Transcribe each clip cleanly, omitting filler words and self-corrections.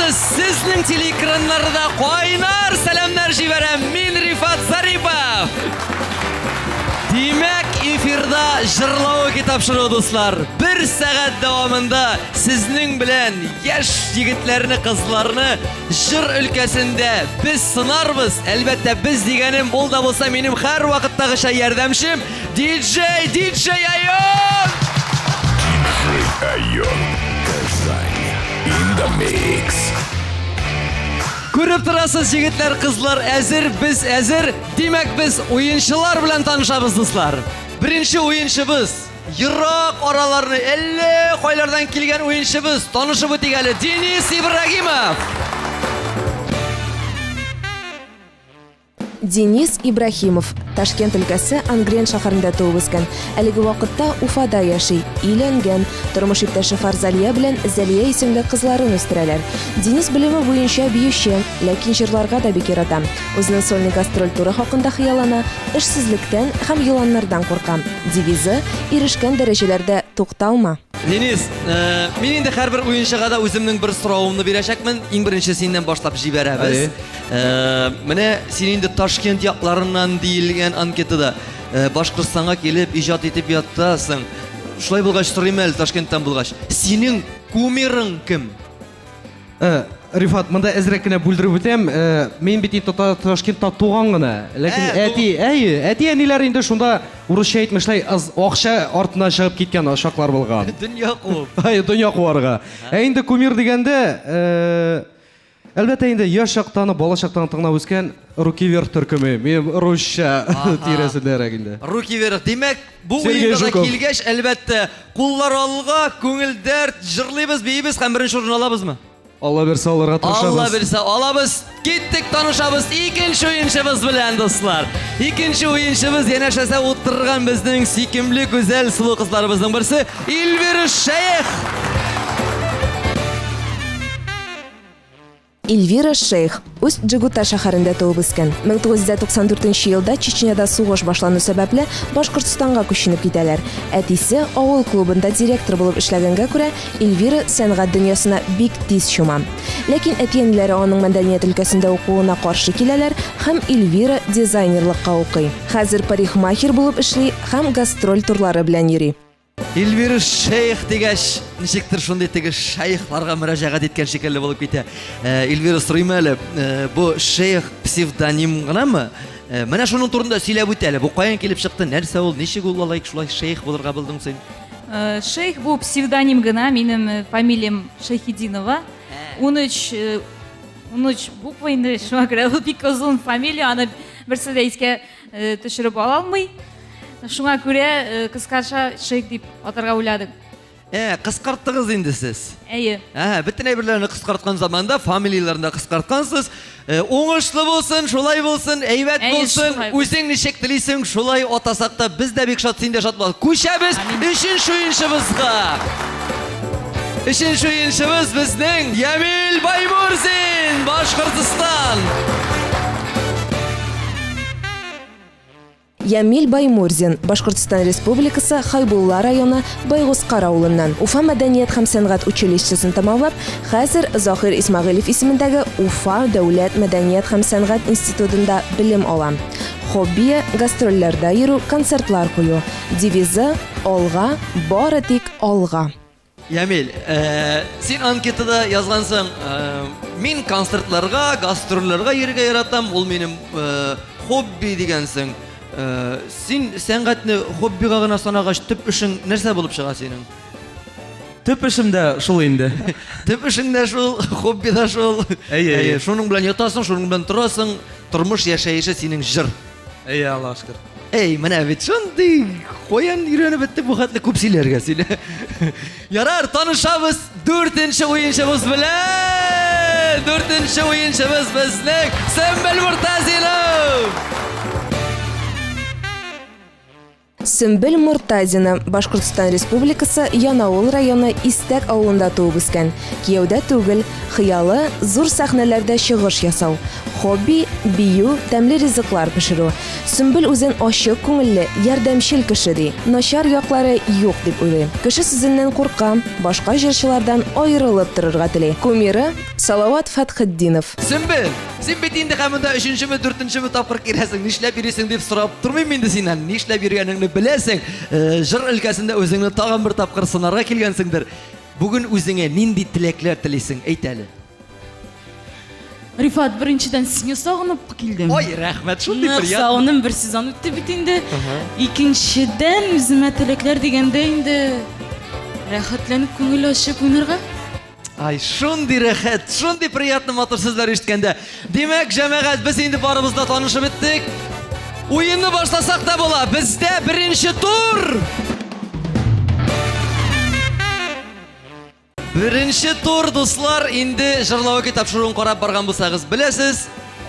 Танышабыз! Сезнең телеэкраннарда кайнар сәламнәр җибәрәм. Мин Рифат Зарипов. Димәк, эфирда җырлавы тапшыруы, дуслар. Бер сәгать дәвамында сезнең белән яшь егетләрне, кызларны җыр өлкәсендә без сынарбыз. Әлбәттә, без дигәнем ул да булса минем һәрвакыттагыча ярдәмчем, Диджей, диджей Айон! Диджей Айон. Казань. In the mix. Күреп торасыз, егетләр, кызлар әзер, без әзер. Димәк, без уенчылар белән танышабыз, дуслар. Беренче уенчыбыз ерак араларны, әллә кайлардан килгән уенчыбыз, танышып үтик әле, Денис Ибрагимов. Денис Ибраһимов, Ташкент өлкәсе Ангрен шәһәрендә туып үскән. Әлеге вакытта Уфада яши, өйләнгән. Тормыш иптәше Фарзалия белән Зәлия исемле кызларын үстерәләр. Денис белеме буенча биюче, ләкин җырларга да бик ярата. Үзенең сольный гастроль туры хакында хыяллана, эшсезлектән һәм еланнардан курка. Девизы, Ирешкән дәрәҗәләрдә тукталма! Денис, э, мин инде һәрбер уенчыга да үземнең бер соравымны бирәчәкмен. Иң беренче синнән башлап җибәрәбез. Э, менә син инде Ташкент якларыннан диелгән анкетада э, Башкортстанга килеп иҗат итеп ятасың. Шулай булгач сорыйм әле Ташкенттан булгач, синең кумирың кем? Э, Рифат, монда әзрәк кенә бүлдереп үтәм. Э, мин бит инде Ташкентта туган гына. Ләкин Ә, әти, әйе, әти-әниләр инде шунда урысча әйтмешләй аз акча артыннан чыгып киткән чаклар булган. Дөнья куып. Әйе, дөнья куарга. Ә инде кумир дигәндә, э, әлбәттә инде яшь чактан, бала чактан тыңлап үскән Руки вверх төркеме. Мин русча тирәсендәрәк инде. Руки вверх. Димәк, бу Сергей уенда да Жуков. килгәч, әлбәттә, куллар алга, күңел дәрт, җырлыйбыз, биибез һәм беренче урын алабызмы? Алла бирсә алырга тырышабыз. Алла бирсә алабыз. Киттек, танышабыз икенче уенчыбыз белән, дуслар. Икенче уенчыбыз янәшәсә утырган безнең сөйкемле, гүзәл, сылу кызларыбызның берсе Эльвира Шәех. Эльвира Шейх Усть-Джигута шәһәрендә туып үскән. 1994 елда Чечняда сугыш башлану сәбәпле, Башкортстанга күченеп китәләр. Әтисе авыл клубында директор булып эшләгәнгә күрә, Эльвира сәнгать дөньясына бик тиз чума. Ләкин әти-әниләре аның мәдәният өлкәсендә укуына каршы киләләр һәм Эльвира дизайнерлыкка укый. Хәзер парикмахер булып эшли һәм гастроль турлары белән йөри. Эльвира Шейх дигәч, ничектер шундый теге шейхларга мөрәҗәгать иткән шикелле булып китә. Э, Эльвира, сорыйм әле, э, бу шейх псевдоним гынамы? Э, менә шуның турында сөйләп үт әле. Бу каян килеп чыкты? Нәрсә ул? Ничек ул алай шулай шейх булырга булдың син? Шейх бу псевдоним гына, минем фамилиям Шейхетдинова. 13 13 буква инде, шуңа күрә ул бик озын фамилия, аны берсе дә искә төшереп ала алмый. Шуңа күрә э, кыскача шейх дип атарга уйладык. Ә, кыскарттыгыз инде сез. Әйе. Ә, бөтен әйберләрне кыскарткан заманда фамилияләрне дә кыскарткансыз. Э, уңышлы булсын, шулай булсын, әйбәт Әйе, булсын. шулай булсын. Үзең ничек телисең, шулай атасак та без дә бик шат, син дә шат буласың. Күчәбез өченче уенчыбызга. Өченче уенчыбыз безнең Ямил Баймурзин, Башкортостан. Ямил Баймурзин, Башкортстан Республикасы Хайбулла районы Байгускар авылыннан. Уфа мәдәният һәм сәнгать училищесын тәмамлап, хәзер Заһир Исмәгыйлев исемендәге Уфа дәүләт мәдәният һәм сәнгать институтында белем ала. Хоббие, гастрольләрдә йөрү, концертлар кую. Девизы, Алга, бары тик алга! Ямил, э, син анкетада язгансың, э, мин концертларга, гастрольләргә йөрергә яратам, ул минем э, хобби дигәнсең. Э, син сәнгатьне хоббига гына санагач, төп эшең нәрсә булып чыга синең? Төп эшем дә шул инде. Төп эшең дә шул, хобби да шул. Әйе, әйе. Шуның белән ятасың, шуның белән торасың, тормыш яшәеше синең җыр. Әйе, Аллаһ шөкер. Эй, менә бит шундый каян өйрәнеп бетте бу хәтле күп сөйләргә сөйлә. Ярар, танышабыз дүртенче уенчыбыз белән. Дүртенче уенчыбыз безнең Сөмбел Муртазина. Сөмбел Мортазина, Башкортстан Республикасы Янаул районы Истәк авылында туып үскән. Кияүдә түгел, хыялы, зур сәхнәләрдә чыгыш ясау. Хобби, бию, тәмле ризыклар пешерү. Сөмбел үзен ачык күңелле, ярдәмчел кеше ди. Начар яклары юк дип уйлый. Кеше сүзеннән курка, башка җырчылардан аерылып торырга тели. Кумиры, Салават Фәтхетдинов. Сөмбел, син бит инде һәм монда өченчеме, дүртенчеме тапкыр киләсең, нишләп йөрисең дип сорап тормыйм инде синнән. Нишләп йөргәнеңне беләсең. Җыр өлкәсендә үзеңне тагын бер тапкыр сынарга килгәнсеңдер. Бүген үзеңә нинди теләкләр телисең, әйт әле. Рифат, беренчедән сине сагынып килдем. Ой, рәхмәт, шундый Нык приятно. сагындым, бер сезон үтте бит инде. Икенчедән, үземә теләкләр дигәндә инде рәхәтләнеп күңел ачып уйнарга. Ай, шундый рәхәт, шундый приятно матур сүзләр ишеткәндә. Димәк, җәмәгать, без инде барыбыз да танышып беттек. Уенны башласак та була. Бездә беренче тур! Беренче тур, дуслар, инде Җырлавыки тапшыруын карап барган булсагыз, беләсез,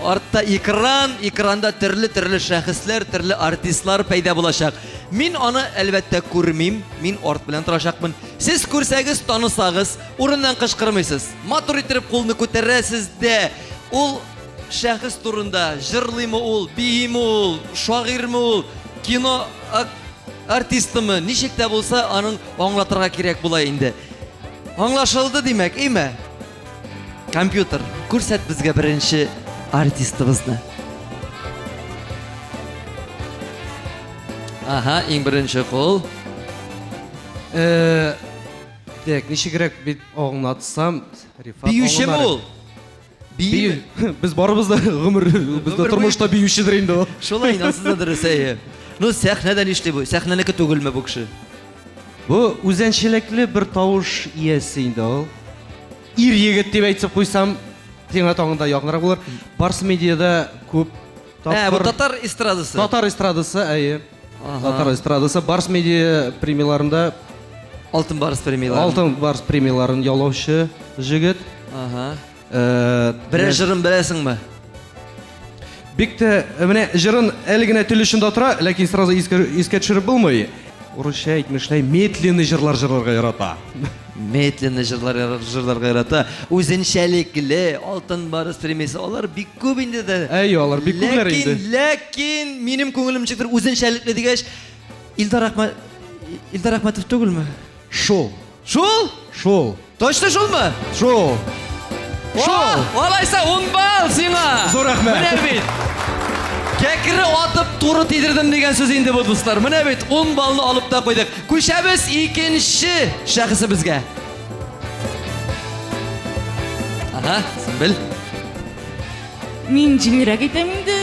артта экран, экранда төрле-төрле шәхесләр, төрле артистлар пәйда булачак. Мин аны, әлбәттә, күрмим, мин арт белән торачакмын. Сез күрсәгез, танысагыз, урыннан кычкырмыйсыз. Матур иттереп кулны күтәрәсез дә, ул шәхес турында җырлыймы ул, бииме ул, шагыйрьме ул, кино артистымы, ничек тә булса, аның аңлатырга кирәк була инде. Аңлашылды, димәк, име? Компьютер, күрсәт безгә беренче артистыбызны. Ага, иң беренче кул. Э, так, ничегрәк бит аңлатсам, Рифат Биючеме аңлар. ул? Бию. Бию. Без барыбыз да гомер бездә Гомер тормышта биючедер инде ул. Шулай инде, ансыз да дөрес, әйе. Ну, сәхнәдә нишли бу? Сәхнәнеке түгелме бу кеше? Бу үзенчәлекле бер тавыш иясе инде ул. Ир егет дип әйтеп куйсам, сиңа тагын да якынрак булыр. Барс медиада күп Ә, бу тапкыр татар эстрадасы. Татар эстрадасы, әйе. Ага. Татар эстрадасы Барс медиа премияларында Алтын Барс премиялары. Алтын Барс премияларын яулаучы җегет. Ага. Берәр җырын беләсеңме? Бик тә менә җырын әле генә тел очында тора, ләкин сразу искә, искә төшереп булмый. Урысча әйтмешләй, медленный җырлар җырларга ярата. Медленный җырлар җырларга ярата. Үзенчәлекле Алтын Барс премиясе алар бик күп инде дә. Әйе, алар бик күпләр инде. Ләкин, ләкин минем күңелем ничектер үзенчәлекле дигәч, Илдар Әхмәт Илдар Әхмәтов түгелме? Шул. Шул? Шул. Точно шулмы? Шул. Шул. Алайса 10 балл сиңа. Зур рәхмәт. Менә бит. Кәкре атып туры тидердем дигән сүз инде бу, дуслар. Менә бит 10 баллны алып та куйдык. Күчәбез икенче шәхесебезгә. Ага, Сөмбел. Мин җиңелрәк әйтәм инде.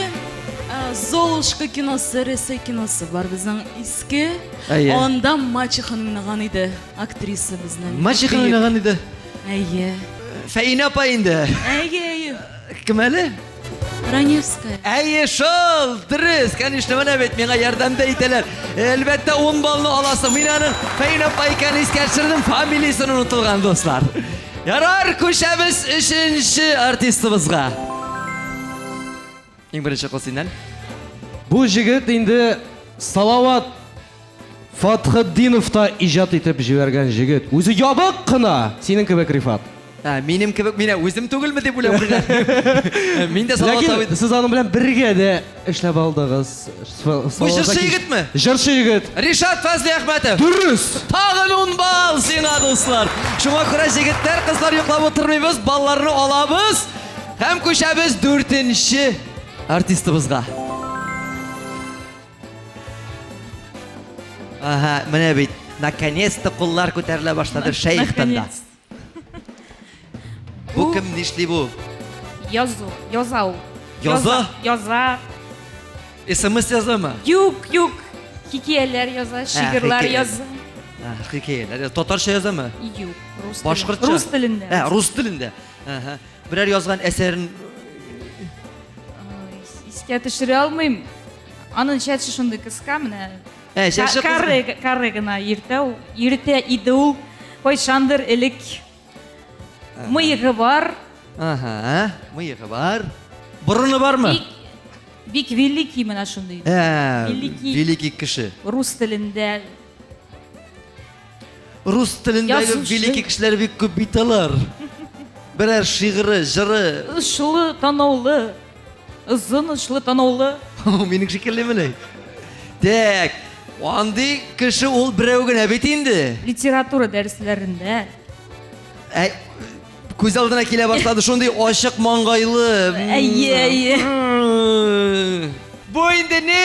Золушка киносы, Рәсәй киносы бар безнең иске. Әйе. Анда мачеханы уйнаган иде. Актриса безнең. Мачеханы уйнаган иде. Әйе. Фәинә апа инде. Әйе, әйе. Кем әле? Раневская. Әйе, шул, дөрес, конечно, менә бит миңа ярдәм дә итәләр. Әлбәттә, 10 баллны аласың. Мин аның Фәинә апа икәнен искә төшердем, фамилиясен онытылган, дуслар. Ярар, күчәбез өченче артистыбызга. Иң беренче кул синнән. Бу җегет инде Салават Фатхетдинов та иҗат итеп җибәргән җегет. Үзе ябык кына, синең кебек, Рифат. Ә, минем кебек, менә үзем түгелме дип уйлап куйган. Мин дә Салават Ләкин абый. сез аның белән бергә дә эшләп алдыгыз. Бу җырчы егетме? Җырчы егет. Ришат Фазлиәхмәтов. Дөрес! Тагын 10 балл сиңа, дуслар. Шуңа күрә җегетләр, кызлар йоклап утырмыйбыз, балларны алабыз һәм күчәбез дүртенче артистыбызга. Ага, менә бит, наконец-то куллар күтәрелә башлады шәехтан да. Бу кем, нишли бу? Язу, яза ул. Яза? Яза. СМС язамы? Юк, юк. Хикәяләр яза, шигырьләр яза. Хикәяләр. Татарча язамы? Юк, рус Башкортча. Рус телендә. Ә, рус телендә. Ага. Берәр язган әсәрен Искә төшерә алмыйм. Аның чәче шундый кыска менә. Ә, чәче каре, каре гына йөртә ул, йөртә иде ул. Кайчандыр элек. Мыегы бар. Ага, мыегы бар. Борыны бармы? Бик, бик великий менә шундый. Ә, Великий. великий кеше. Рус телендә. Рус телендәге Язучы. великий кешеләр бик күп бит алар. Берәр шигыре, җыры. Шулы, танаулы. Озын, очлы, танаулы. Минем шикеллемени? Так, андый кеше ул берәү генә бит инде. Литература дәресләрендә. Ә, күз алдына килә башлады шундый ачык маңгайлы. Әйе, әйе. Бу инде ни?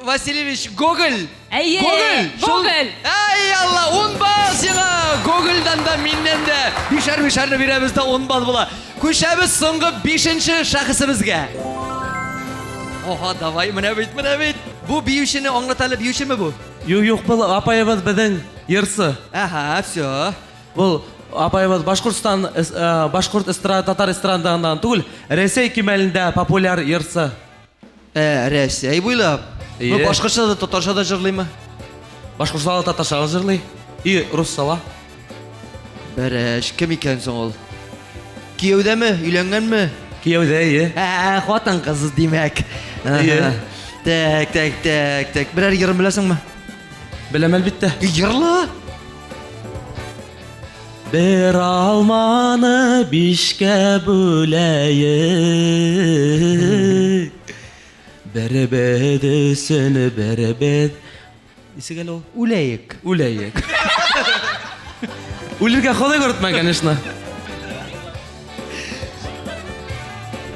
Васильевич Гоголь. Әйе, Гоголь. Шул- Гоголь. Әй Алла, 10 балл сиңа. Гогольдан да, миннән дә. Бишәр-бишәрне бирәбез дә 10 балл була. Күчәбез соңгы бишенче шәхесебезгә. Оха, давай, менә бит, менә бит. Бу биючене аңлат әле, биючеме бу? Юк, юк, был апаебыз безнең йырсы. Ага, все. Был апаебыз Башкортстан, башкорт эстрада, татар эстрадасыннан түгел, Рәсәй кимәлендә популяр йырсы. Ә, Рәсәй буйлап. Ну, Ие. башкортча да, татарча да җырлыймы? Башкортча да, татарча да җырлый. И русча ла. Бәрәч, кем икән соң ул? Кияүдәме, өйләнгәнме? Кияүдә, ие. Ә, хатын кыз димәк. Ие. Так, так, так, так. Берәр йырын беләсеңме? Беләм, әлбиттә. Йырла. Бер алманы бишкә бүләек. Беребез өчен беребез. Ничек әле ул? Үләек. Үләек. Үлергә Ходай күртмә, конечно.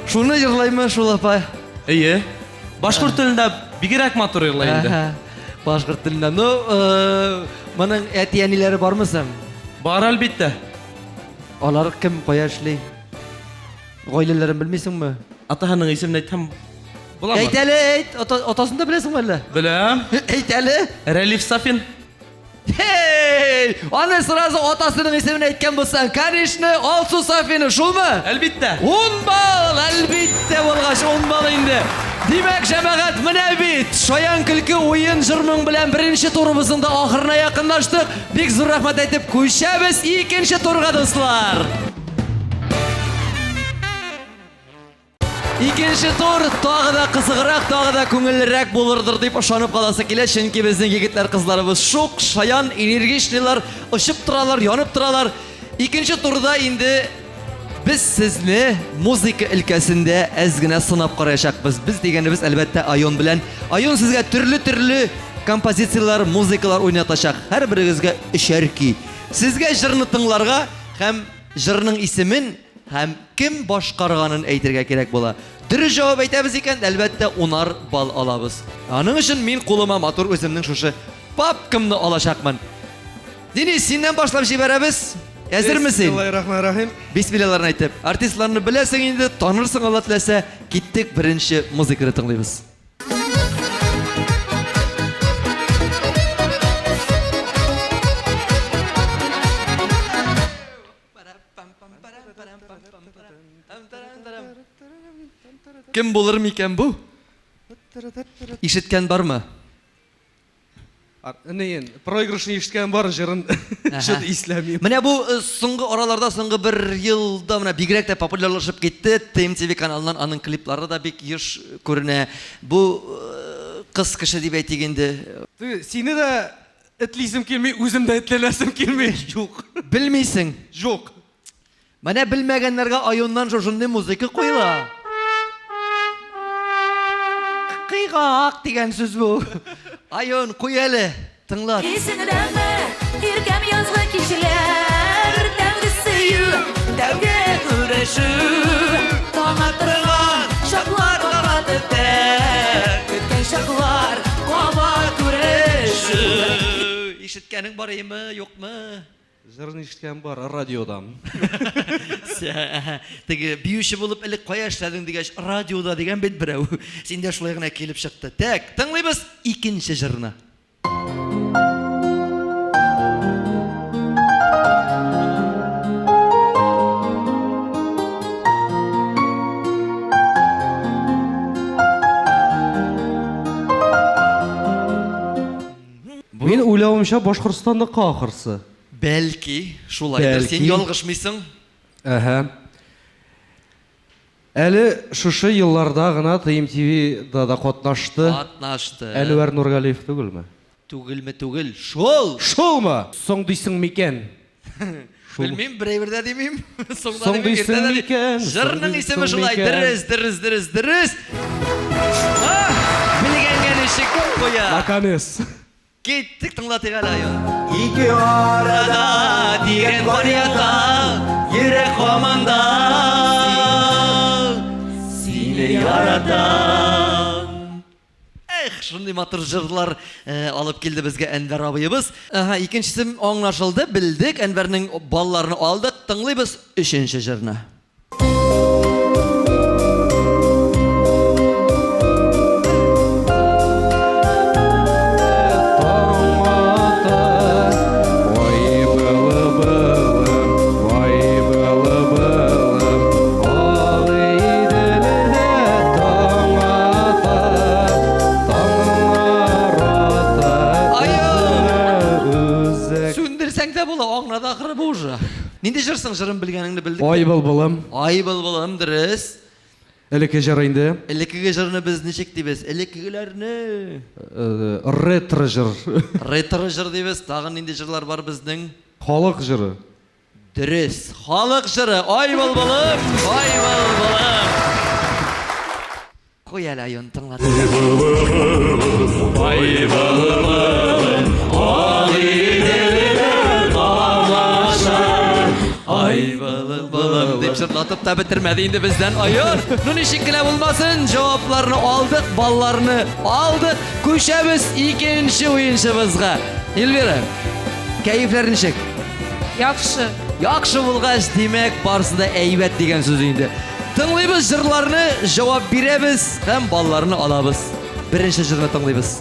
Шуны җырлаймы шул апа? Әйе. Башкорт телендә бигрәк матур йырлай инде. Әһә. Башкорт телендә. Ну, моның әти-әниләре бармы соң? Бар әлбиттә. Алар кем, кая эшли? Гаиләләрен белмисеңме? Атаһының исемен әйтһәм буламы? Әйт әле, әйт. Ата, атасын да беләсеңме әллә? Беләм. Әйт әле. Рәлиф Сафин. Hey! Аны сразу атасының исемен әйткән булсаң, конечно, Алсу Сафина, шулмы? Әлбиттә. 10 балл, әлбиттә булгач 10 балл инде. Димәк, җәмәгать, менә бит шаян көлке уен җырмың белән беренче турыбызның да ахырына якынлаштык. Бик зур рәхмәт әйтеп күчәбез икенче турга, дуслар. Икенче тур тагы да кызыграк, тагы да күңеллерәк булырдыр дип ышанып каласы килә, чөнки безнең егетләр, кызларыбыз шук, шаян, энергичныйлар, очып торалар, янып торалар. Икенче турда инде без сезне музыка өлкәсендә әз генә сынап караячакбыз. Без дигәнебез, әлбәттә, Айон белән. Айон сезгә төрле-төрле композицияләр, музыкалар уйнатачак. Һәрберегезгә өчәр көй. Сезгә җырны тыңларга һәм җырның исемен һәм кем башкарганын әйтергә кирәк була. Дөрес җавап әйтәбез икән, әлбәттә, унар балл алабыз. Аның өчен мин кулыма матур үземнең шушы папкамны алачакмын. Денис, синнән башлап җибәрәбез. Әзерме син? Бисмиллаһир-рахманир-рахим. Бисмиллаларны әйтеп. Артистларны беләсең инде, танырсың Алла теләсә. Киттек, беренче музыканы тыңлыйбыз. Кем булыр микән бу? Ишеткән бармы? Неен, проигрышны ишеткән бар, җырын чыт исләмим. Менә бу э, соңгы араларда, соңгы бер елда менә бигрәк тә популярлашып китте. ТМТV каналыннан аның клиплары да бик еш күренә. Бу э, кыз кеше дип әйтик инде. Сине дә этлисем килми, үзем дә этләнәсем килми. Юк. Белмисең. Юк. Менә белмәгәннәргә айоннан шушындый музыка куела. Кыйгак дигән сүз бу. Айон, куй әле, тыңлат. Исеңдәме, иркәм язгы кичләр, тәүге сөю, тәүге күрешү, таң аттырган чаклар кабат үтә, көткән чаклар кабат күрешү. Ишеткәнең бар име, юкмы? Җырын ишеткән бар, радиодан. Теге биюче булып элек кая эшләдең дигәч, радиода дигән бит берәү. Син дә шулай гына килеп чыкты. Так, тыңлыйбыз икенче җырны. Мин уйлавымча Башкортстанныкы ахырсы. Бәлки, шулайдыр. Син ялгышмыйсың. Әһә. Әле шушы елларда гына ТМТВ-да да катнашты. Катнашты. Әнвәр Нургалиев түгелме? Түгелме түгел. Шул! Шулмы? Соң дисең микән? Шул. Белмим, бер әйбер дә димим. Соң да Соң димим, иртә дисең дә димим. микән, соң Җырның исеме дисең шулай. микән? Дөрес, дөрес, дөрес, дөрес. А, Белгәнгә ничек куя. Наконец. Киттек, тыңлатыйк әле Айон. Ике арада Дигән кар ята, йөрәк һаман да сине ярата. Эх, шундый матур җырлар э, алып килде безгә Әнвәр абыебыз. Ага, икенчесе аңлашылды, белдек. Әнвәрнең балларын алдык. Тыңлыйбыз өченче җырны. Таң ата, вай былы-былым, вай былы-былым, Агыйделдә таң ата, таңнар ата, Айон! Үзәк. Сүндерсәң дә була, аңлады ахыры бу уже. Нинди җырсың, җырын белгәнеңне белдек. Ай былбылым. Ай былбылым, дөрес. Элекке җыр инде. Элеккеге җырны без ничек дибез? Элеккегеләрне. Ретро җыр. Ретро җыр дибез. Тагын нинди җырлар бар безнең? Халык җыры. Дөрес. Халык җыры. Ай былбылым, ай былбылым. Куй әле Айон, тыңлат. Ай былбылым, Ай былбылым дип җырлатып та бетермәде инде бездән Айон. Ну ничек кенә булмасын, җавапларны алдык, балларны алдык. Күчәбез икенче уенчыбызга. Эльвира, кәефләр ничек? Яхшы. Яхшы булгач, димәк, барысы да әйбәт дигән сүз инде. Тыңлыйбыз җырларны, җавап бирәбез һәм балларны алабыз. Беренче җырны тыңлыйбыз.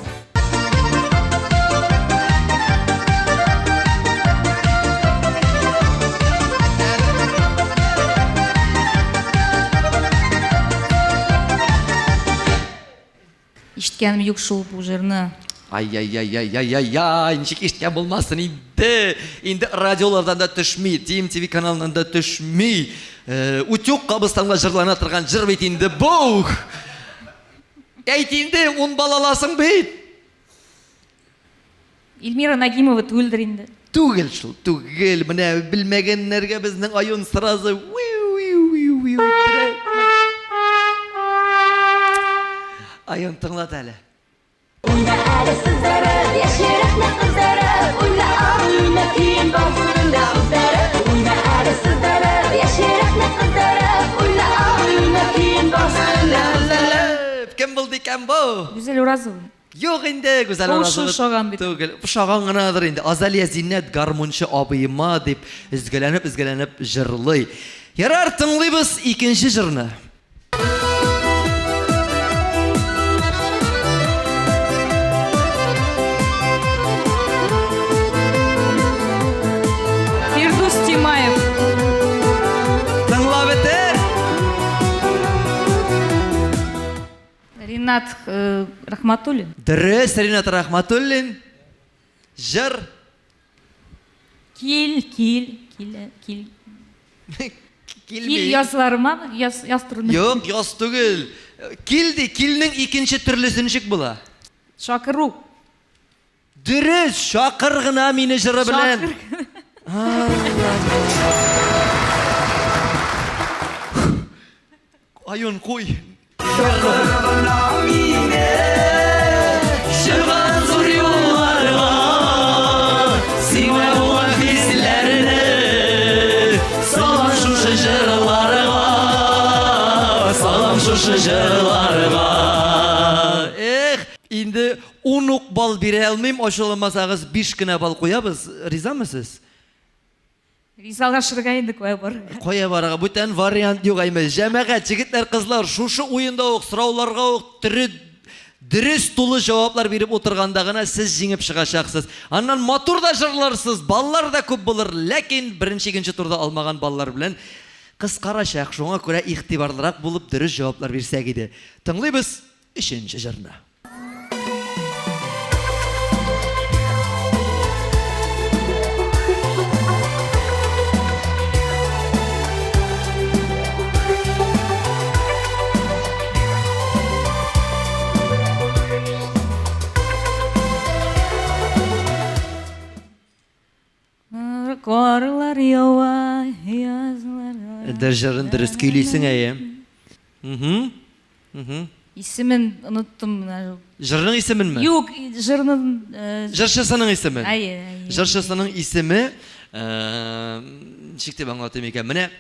Ишеткәнем юк шул бу җырны. Ай-яй-яй-яй-яй-яй-яй, ничек ишеткән булмасын инде. Инде радиолардан да төшми, TMTV каналыннан да төшми. Утюг кабыстанга җырлана торган җыр бит инде бу. Әйт инде, ун балаласың бит. Эльмира Нагимова түгелдер инде. Түгел шул, түгел. Менә белмәгәннәргә безнең Айон сразу уиу-уиу-уиу иттерә. Айон, тыңлат әле. Уйна әле сыздырып, яшь йөрәкне кыздырып, уйна, уйна көен басуында уздырып, уйна әле сыздырып, яшь йөрәкне кыздырып, уйна, уйна көен басуында уздырып. Кем булды икән бу? Гүзәл Уразова. Юк инде, Гүзәл Тавышы Уразова. ошаган бит. Түгел, ошаган гынадыр инде. Азалия Зиннәт гармунчы абыема дип өзгәләнеп-өзгәләнеп җырлый. Ярар, тыңлыйбыз икенче җырны. Фирдүс Тимаев. Тыңлап бетер. Ринат Рахматуллин. Дөрес, Ринат Рахматуллин. Җыр. Кил, кил, кил, кил. Кил язларыма, яз, яз турында. Юк, яз түгел. Кил ди, килнең икенче төрлесе ничек була? Чакыру. Дөрес, чакыр гына мине җыры белән. Айон, куй. Чакыр гына мине, чыгам зур юлларга, сиңа булган хисләрне салам шушы җырларга, салам шушы җырларга. Эх, инде ун ук балл бирә алмыйм, ачуланмасагыз, 5 кенә балл куябыз. Ризамы сез? Ризалашырга инде кая барырга. Кая барырга? Бүтән вариант юк әйме. Җәмәгать, җегетләр, кызлар, шушы уенда ук сорауларга ук тере дөрес тулы җаваплар биреп утырганда гына сез җиңеп чыгачаксыз. Аннан матур да җырларсыз, баллар да күп булыр, ләкин беренче, икенче турда алмаган баллар белән кыскарачак. Шуңа күрә игътибарлырак булып дөрес җаваплар бирсәк иде. Тыңлыйбыз өченче җырны. Карлар ява, язлар. Дер җырын дөрес көйлисең, әйе. Мгм. Мгм. Исемен оныттым менә. Җырның исеменме? Юк, җырның э, Җырчысының исеме. Әйе, әйе. Җырчысының исеме, э, ничек дип аңлатыйм икән? Менә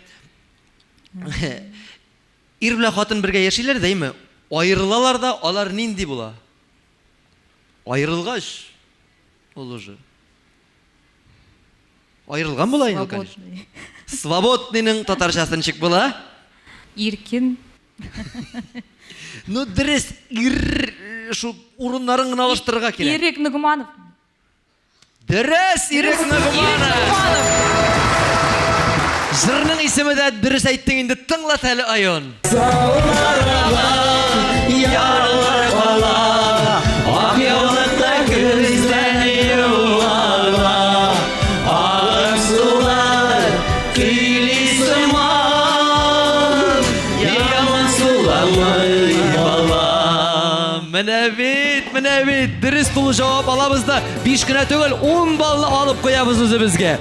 ир белән хатын бергә яшиләр дә, әйме? Аерылалар да, алар нинди була? Аерылгач, ул уже. Аерылган була инде, конечно. Свободныйның татарчасы ничек була? Иркен. Ну, дөрес, ир шул урыннарын гына алыштырырга кирәк. Ирек Нугманов. Дөрес, Ирек Нугманов. Җырның исеме дә дөрес әйттең инде, тыңлат әле, Айон. Ярлар кала, ак яулыкта күздән югала. Агып сулар көйли сыман, яман суламый бала. Менә бит, менә бит, дөрес тулы җавап алабыз да, 5 кенә түгел, 10 баллны алып куябыз үзебезгә.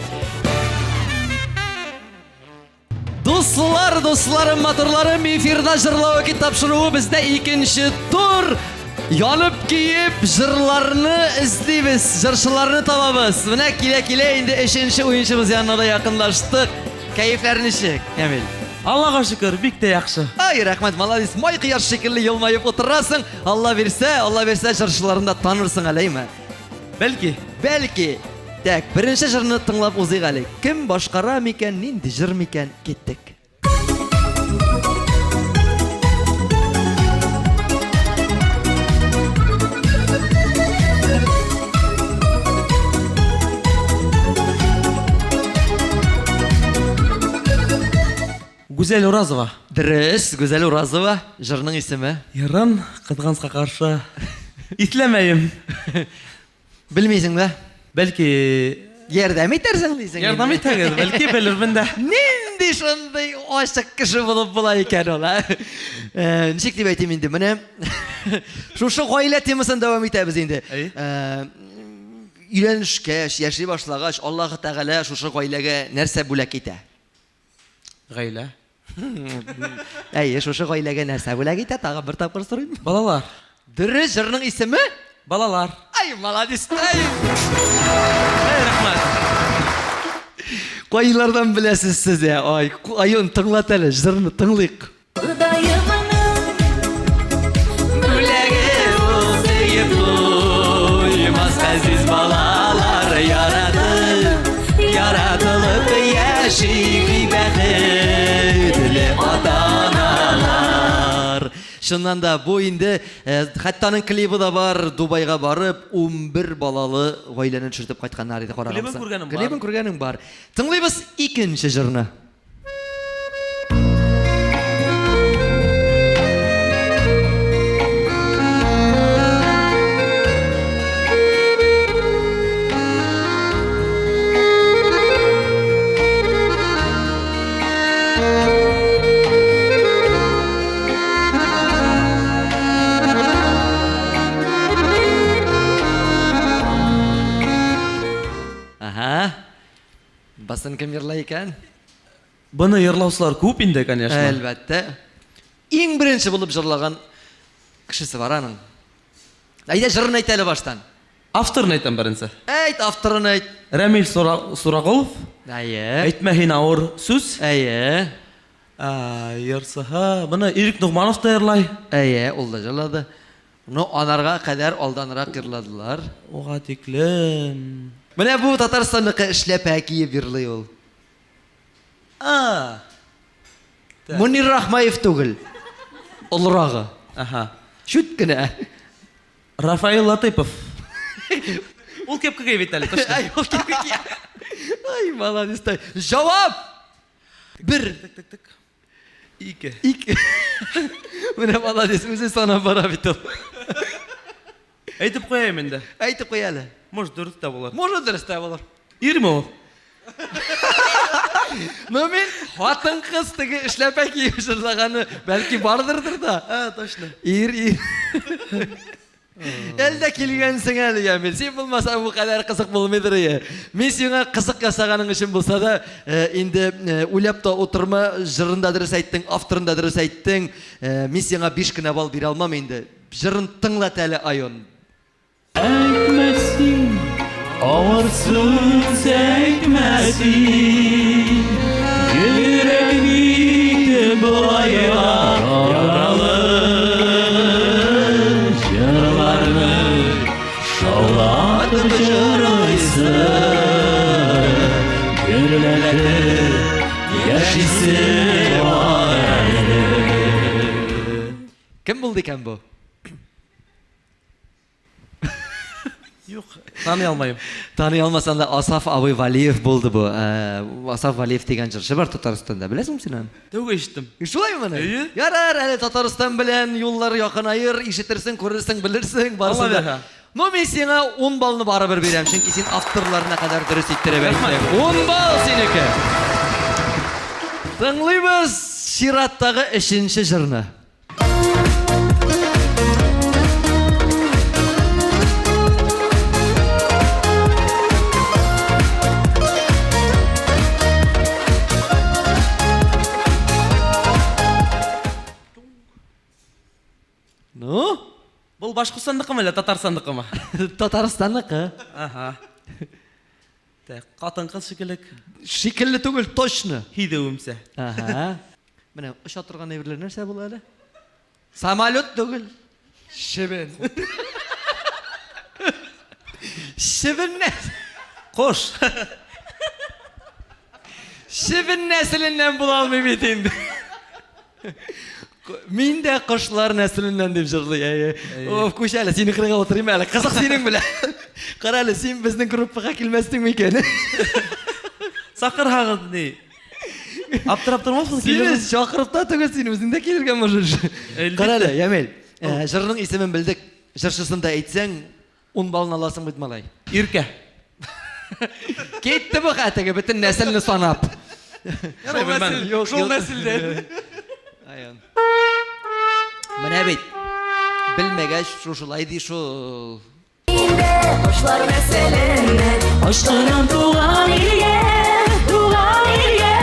Дуслар, дусларым, матурларым, эфирда җырлау вакыт тапшыруы бездә икенче тур. Янып киеп, җырларны эзлибез, җырчыларны табабыз. Менә килә-килә инде өченче уенчыбыз янына да якынлаштык. Кәефләр ничек, Камил? Аллага шөкер, бик тә яхшы. Ай, рәхмәт, молодец. Май кояш шикелле елмаеп утырасың. Алла бирсә, Алла бирсә, җырчыларны да танырсың әле, әйме? Бәлки. Бәлки. Так, беренче җырны тыңлап узыйк әле. Кем башкара микән, нинди җыр микән? Киттек. Гүзәл Уразова. Дөрес, Гүзәл Уразова. Җырның исеме? Йырын, кызганычка каршы, исләмәем. Белмисең дә? Бәлки Ярдәм итәрсең дисең. Ярдәм итәгез, бәлки белермен дә. Нинди шундый ачык кеше булып була икән ул, ә? Э, ничек дип әйтим инде, менә шушы гаилә темасын дәвам итәбез инде. Э, өйләнешкәч, яши башлагач, Аллаһы Тәгалә шушы гаиләгә нәрсә бүләк итә? Гаилә. Әйе, шушы гаиләгә нәрсә бүләк итә? Тагын бер тапкыр сорыйм. Балалар. Дөрес, җырның исеме? Балалар. Ай, молодец. Ай. Ай, рәхмәт. Кайлардан беләсез сез, ә? Ай, Айон, тыңлат әле, җырны тыңлыйк. Ходаемның Бүләге ул сөеп туймас газиз балалар яратып, яратылып яши бәхетле ата-аналар. Чыннан да бу инде э, хәтта аның клибы да бар, Дубайга барып 11 балалы гаиләне төшертеп кайтканнар иде карагансың. Клибын күргәнем бар. Клибын күргәнең бар. Тыңлыйбыз икенче җырны. Ага. Басын кем йырлай икән? Быны йырлаучылар күп инде, конечно. Әлбәттә. Иң беренче булып җырлаган кешесе бар аның. Әйдә җырын әйт әле баштан. Авторын әйтәм беренче. Әйт, авторын әйт. Рәмил Сурагулов. Әйе. Әйтмә һин авыр сүз. Әйе. Йырсыһы. Быны Ирек Ногманов та йырлай. Әйе, ул да җырлады. Ну, анарга кадәр алданрак йырладылар. Уга тиклем. Менә бу Татарстанныкы эшләпә киеп йырлый ул. А. Мунир Рахмаев түгел. Олырагы. Аһа. Чүт кенә. Рафаил Латыпов. Ул кепка кия бит әле, точно. Ай, ул кепка кия. Ай, молодец. Җавап! Бер. Тык, тык, тык. Ике. Ике. Менә молодец, үзе санап бара бит ул. Әйтеп куяйм инде. Әйтеп куй әле. Может, дөрес тә булыр. Может, дөрес тә булыр. Ирме ул? Ну мин хатын-кыз теге эшләпә киеп җырлаганы бәлки бардырдыр да. А, точно. Ир, ир. Әлдә килгәнсең әле, Ямил. Син булмасаң бу кадәр кызык булмыйдыр ие. Мин сиңа кызык ясаганың өчен булса да, э, инде э, уйлап та утырма, җырын да дөрес әйттең, авторын да дөрес әйттең. Э, мин сиңа 5 кенә балл бирә алмам инде. Җырын тыңлат әле, Айон. Әйтмә син, авыр сүз әйтмә син. Йөрәк бит болайга яралы. Җырларны шаулатып җырлыйсың. Гөрләтеп яшисе бар әле. Кем булды икән бу? Юк, таный алмыйм. Таный алмасаң да Асаф абый Валиев булды бу. Э, Асаф Валиев дигән җырчы бар Татарстанда. Беләсеңме син аны? Тәүге ишеттем. Шулаймыни? Әйе. Ярар, әле Татарстан белән юллар якынаер, ишетерсең, күрерсең, белерсең, барысын да. Алла Ну, мин сиңа 10 баллны барыбер бирәм, чөнки син авторларына кадәр дөрес иттереп әйттең. 10 балл синеке. Тыңлыйбыз чираттагы өченче җырны. Ну? Был Башкортстандыкымы әллә Татарстандыкымы? Татарстанныкы. Ага. Так, хатын-кыз шикелле. Шикелле түгел, точно. Һидеүемсә. Ага. Менә оча торган әйберләр нәрсә була әле? Самолет түгел. Чебен. Чебен нәс. Кош. Чебен нәселеннән була алмый бит инде. Мин дә кошлар нәселеннән дип җырлый. Әйе. Оф, күч әле, сине кырыйга утырыйм әле. Кызык синең белән. Кара әле, син безнең группага килмәссең микән? Сакырһагыз ни? Аптырап тормассың, Сине чакырып та түгел, син үзең дә килергә можешь. Кара әле, Ямил, э, җырның исемен белдек. Җырчысын да әйтсәң, 10 баллны аласың бит, малай. Иркә. Китте бу хәтеге бөтен нәселне санап. Шул нәселдән. Аян. Менә бит. Белмәгәч, шушылай ди шул. Кошлар нәселеннән Очтырам туган илгә, туган илгә.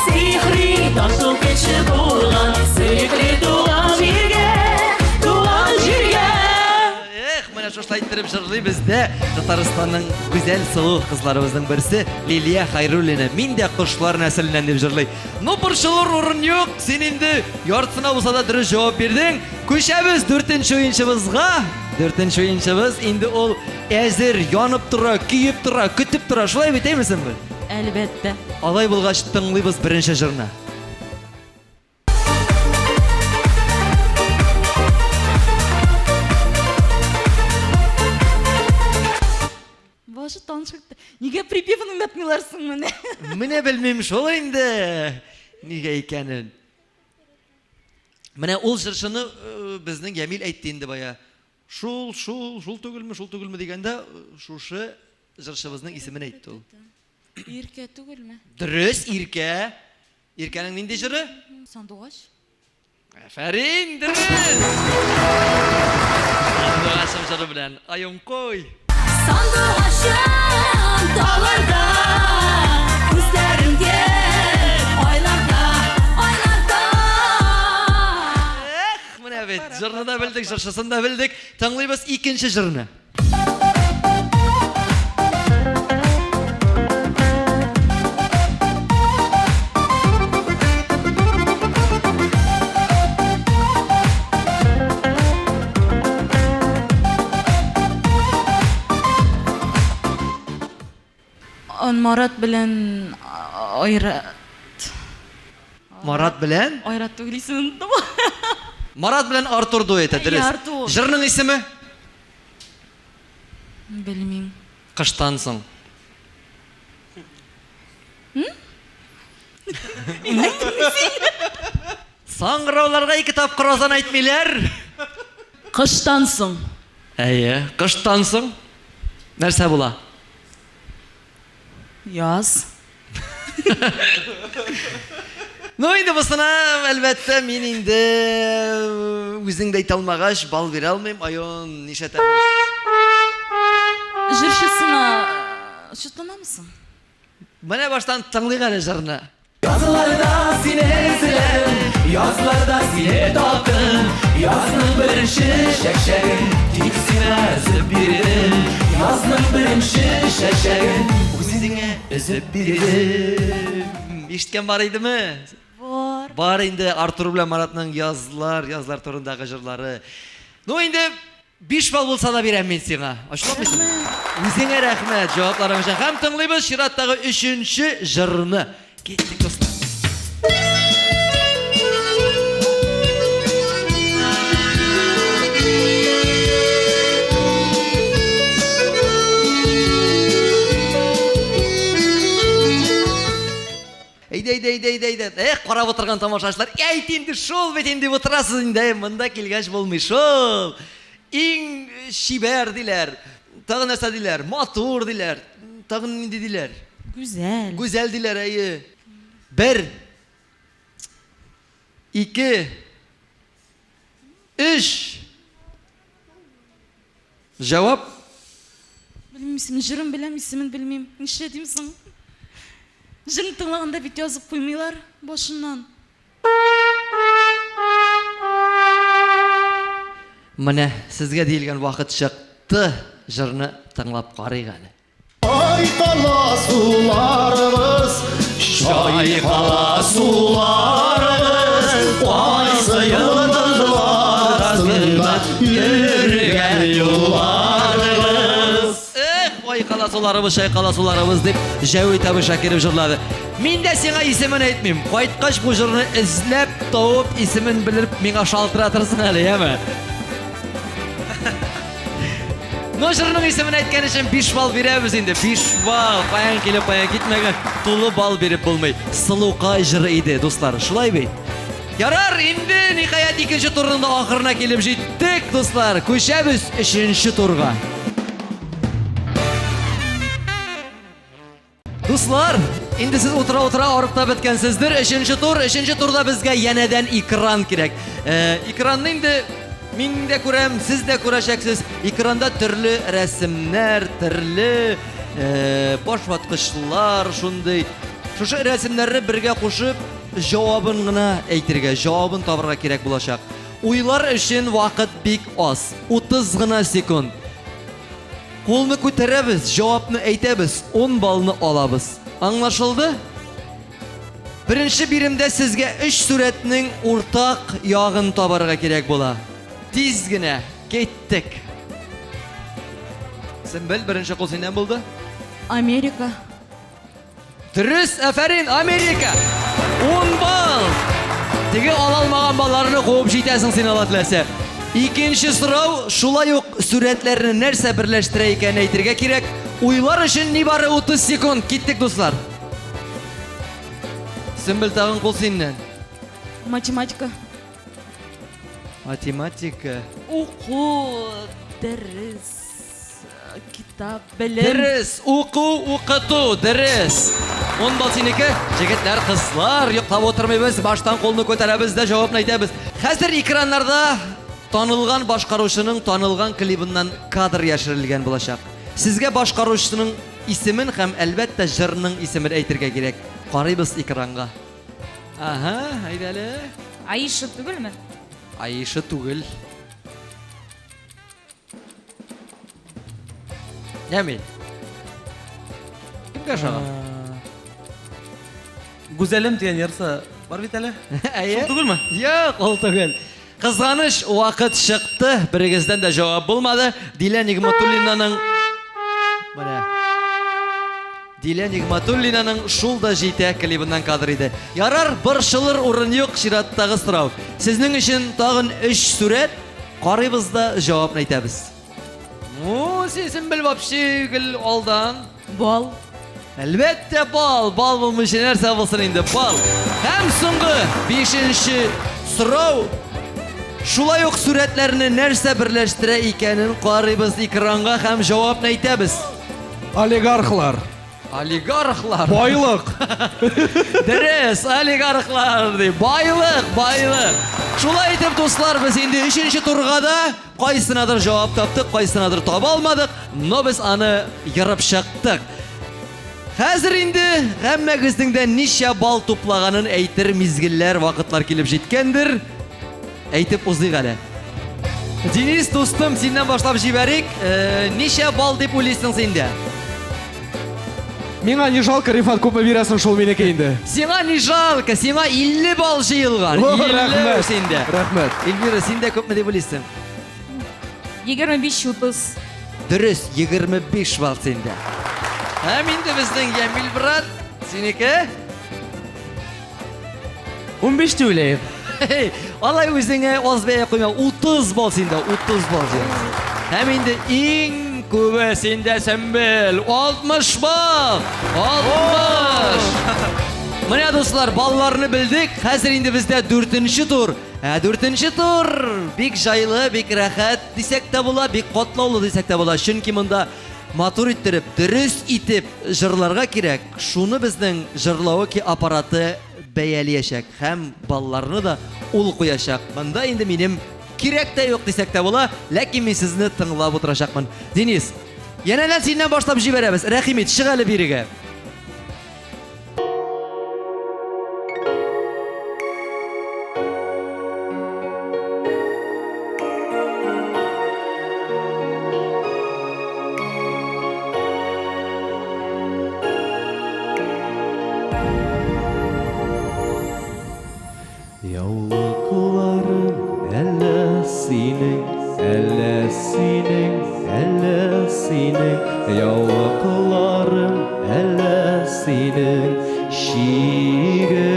Сихри ташу көче булган Сөекле туган җиргә, туган җиргә. Эх, менә шушылай иттереп җырлый бездә Татарстанның гүзәл сылу кызларыбызның берсе Лилия Хайруллина. Мин дә кошлар нәселеннән дип җырлый. Ну, борчылыр урын юк, син инде яртысына булса да дөрес җавап бирдең. Күчәбез дүртенче уенчыбызга. Дүртенче уенчыбыз инде ул әзер, янып тора, көеп тора, көтеп тора. Шулай бит, әйме, Сөмбел? Әлбәттә. Алай булгач, тыңлыйбыз беренче җырны. Башы таныш китте. Нигә припевын уйнатмыйлар соң менә? Менә белмим шул инде. Нигә икәнен. Менә ул җырчыны э, безнең Ямил әйтте инде бая. Шул, шул, шул түгелме, шул түгелме дигәндә, э, шушы җырчыбызның исемен әйтте ул. Иркә түгелме? Дөрес, Иркә. Иркәнең нинди җыры? Сандугач. Афәрин, дөрес! Сандугачым җыры белән Аюнкой. Сандугачым талларда, күзләремдә айларда, айларда. Эх, менә бит, җырны да белдек, җырчысын да белдек. Тыңлыйбыз икенче җырны. Марат белән Айрат. Марат белән? Айрат түгел исемен оныттым. Марат белән Артур дуэты, дөрес. Артур. Җырның исеме? Белмим. Кыштан соң. Саңгырауларга ике тапкыр азан әйтмиләр. Кыштан соң. Әйе, кыштан соң. Нәрсә була? Яз. Ну, инде бусына, әлбәттә, мин инде үзең дә әйтә алмагач, балл бирә алмыйм. Айон, нишләтәбез? Җырчысына шатланамысың? Менә баштан тыңлыйк әле җырны. Язларда сине эзләдем, язларда сине таптым, Язның беренче чәчәген тик сиңа өзеп бирдем. Язның беренче чәчәген үзеңә өзеп бирдем. Ишеткән бар идеме? Бар. Бар инде Артур белән Маратның язлар, язлар турындагы җырлары. Ну инде 5 балл булса да бирәм мин сиңа. Ачуламыйсың? Үзеңә рәхмәт җавапларың өчен. Һәм тыңлыйбыз чираттагы өченче җырны. Киттек, дуслар. Әйдә, әйдә, әйдә, әйдә, әйдә. Эх, карап утырган тамашачылар, әйт инде шул бит инде дип утырасыз инде. Монда килгәч булмый шул. Иң чибәр диләр. Тагын нәрсә диләр? Матур диләр. Тагын нинди диләр? Гүзәл. Гүзәл диләр, әйе. Бер. Ике. Өч. Җавап? Белмим исемен, җырын беләм, исемен белмим. Нишләтим соң? Җырны тыңлаганда бит язып куймыйлар башыннан. Менә сезгә диелгән вакыт чыкты, җырны тыңлап карыйк әле. Чайкала суларыбыз, чайкала суларыбыз, кайсы йолдызлар астында йөргән юлларыбыз. Эх, айкала суларыбыз, чайкала суларыбыз дип Җәвит абый Шакиров җырлады. Мин дә сиңа исемен әйтмим. Кайткач бу җырны эзләп, табып, исемен белеп миңа шалтыратырсың әле, яме? Ну, җырның исемен әйткән өчен 5 балл бирәбез инде. 5 балл. Каян килеп, каян китмәгән. Тулы балл биреп булмый. Сылукай җыры иде, дуслар. Шулай бит? Ярар, инде ниһаять икенче турның да ахырына килеп җиттек, дуслар. Күчәбез өченче турга. Дуслар, инде сез утыра-утыра арып та беткәнсездер. Өченче тур, өченче турда безгә янәдән экран кирәк. Э, экранны инде мин дә күрәм, сез дә күрәчәксез. Экранда төрле рәсемнәр, төрле э, башваткычлар шундый. Шушы рәсемнәрне бергә кушып, җавабын гына әйтергә, җавабын табырга кирәк булачак. Уйлар өчен вакыт бик аз, 30 гына секунд. Кулны күтәрәбез, җавапны әйтәбез, 10 баллны алабыз. Аңлашылды? Беренче биремдә сезгә өч сурәтнең уртак ягын табарга кирәк була. Тиз генә, киттек. Сөмбел, беренче кул синнән булды. Америка. Дөрес, афәрин, Америка! 10 балл! Теге ала алмаган балларны куып җитәсең син ала теләсә. Икенче сорау, шулай ук сурәтләрне нәрсә берләштерә икәнен әйтергә кирәк. Уйлар өчен нибары 30 секунд. Киттек, дуслар. Сөмбел, тагын кул синнән. Математика. Математика. Уку, дәрес, китап, белем. Дөрес, уку, укыту, дөрес. 10 балл синеке. Җегетләр, кызлар, йоклап утырмыйбыз, баштан кулны күтәрәбез дә җавапны әйтәбез. Хәзер экраннарда танылган башкаручының танылган клибыннан кадр яшерелгән булачак. Сезгә башкаручының исемен һәм, әлбәттә, җырның исемен әйтергә кирәк. Карыйбыз экранга. Ага, әйдә әле. Аиша түгелме? Аиша түгел. Нәмил. Кемгә ошаган? Гүзәлем дигән ярса бар бит әле. Әйе. Шул түгелме? Юк, ул түгел. Кызганыч, вакыт чыкты. Берегездән дә җавап булмады. Дилә Нигматуллинаның Менә. Дилә Нигматуллинаның Шул да җитә клибыннан кадр иде. Ярар, борчылыр урын юк, чираттагы сорау. Сезнең өчен тагын өч сурәт, карыйбыз да җавапны әйтәбез. Ну, син Сөмбел вообще гел алдан. Бал. Әлбәттә, бал. Бал булмыйча нәрсә булсын инде, бал. Һәм соңгы бишенче сорау. Шулай ук сурәтләрне нәрсә берләштерә икәнен карыйбыз экранга һәм җавапны әйтәбез. Олигархлар. Олигархлар. Байлык. Дөрес, олигархлар ди. Байлык, байлык. Шулай итеп, дуслар, без инде өченче турга да кайсынадыр җавап таптык, кайсынадыр таба алмадык, но без аны ерып чыктык. Хәзер инде һәммәгезнең дә ничә балл туплаганын әйтер мизгелләр, вакытлар килеп җиткәндер. Әйтеп узыйк әле. Денис, дустым, синнән башлап җибәрик. Э, ничә балл дип уйлыйсың син дә? Миңа не жалко, Рифат, күпме бирәсең шул минеке инде. Сиңа не жалко, сиңа 50 балл җыелган. О, 50 рәхмәт. синдә. Рәхмәт. Эльмира, син дә күпме дип уйлыйсың? 25-30. Дөрес, 25 балл синдә. Һәм инде безнең Ямил брат, синеке? 15 дип уйлыйм. Хей, алай үзеңә аз бәя куйма. 30 балл синдә, 30 балл синдә. Һәм инде иң күбе синдә, Сөмбел, 60 балл! 60! Менә дуслар, балларны белдек. Хәзер инде бездә дүртенче тур. Ә дүртенче тур бик җайлы, бик рәхәт дисәк тә була, бик катлаулы дисәк тә була. Чөнки монда матур иттереп, дөрес итеп җырларга кирәк. Шуны безнең җырлавыки аппараты бәялиячәк һәм балларны да ул куячак. Монда инде минем кирәк тә юк дисәк тә була, ләкин мин сезне тыңлап утырачакмын. Денис, янәдән синнән башлап җибәрәбез. Рәхим ит, чык әле бирегә. Яулыкларың әллә синең, әллә синең, әллә синең, яулыкларың әллә синең, чигелгән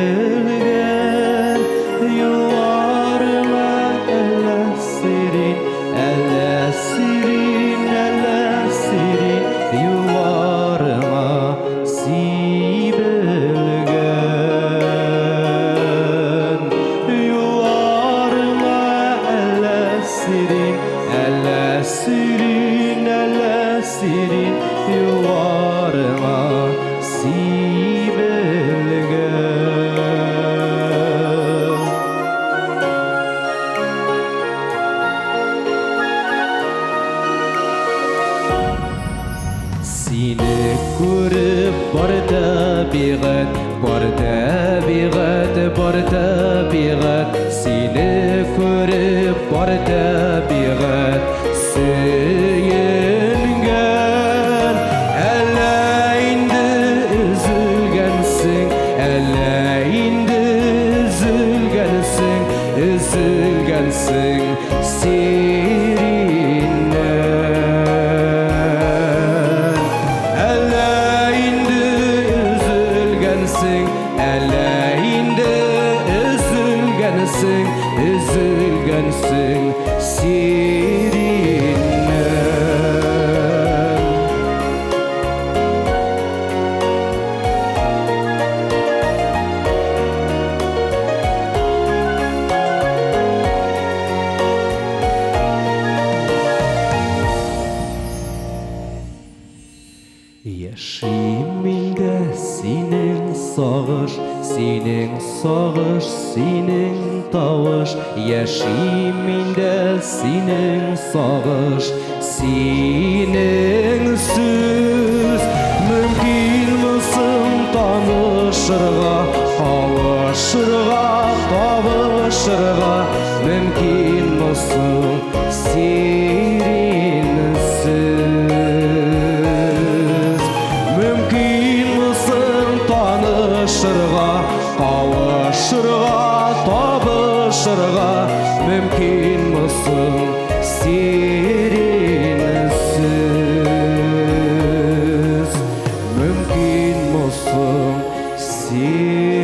юлларыңа әллә сирин, әллә сирин, әллә сирин, юлларыңа сибелгән. Юлларыңа әллә сирин, әллә сирин, әллә сирин, юлларыңа сибелгән. Сине күреп бар табигать, бар табигать, бар табигать. Сине күреп бар табигать сөенгән. Әллә инде өзелгәнсең, әллә инде өзелгәнсең, өзелгәнсең сириннән. Әллә инде өзелгәнсең, әллә инде өзелгәнсең, өзелгәнсең сириннән. Яшим миндә синең сагыш, синең сагыш, синең тавыш. Яшим миндә синең сагыш, синең сүз. Мөмкинме соң танышырга, кавышырга, табышырга? Мөмкинме соң сиринсез? Мөмкинме соң танышырга, кавышырга, табышырга? Мөмкинме соң сиринсез? Мөмкинме соң сиринсез?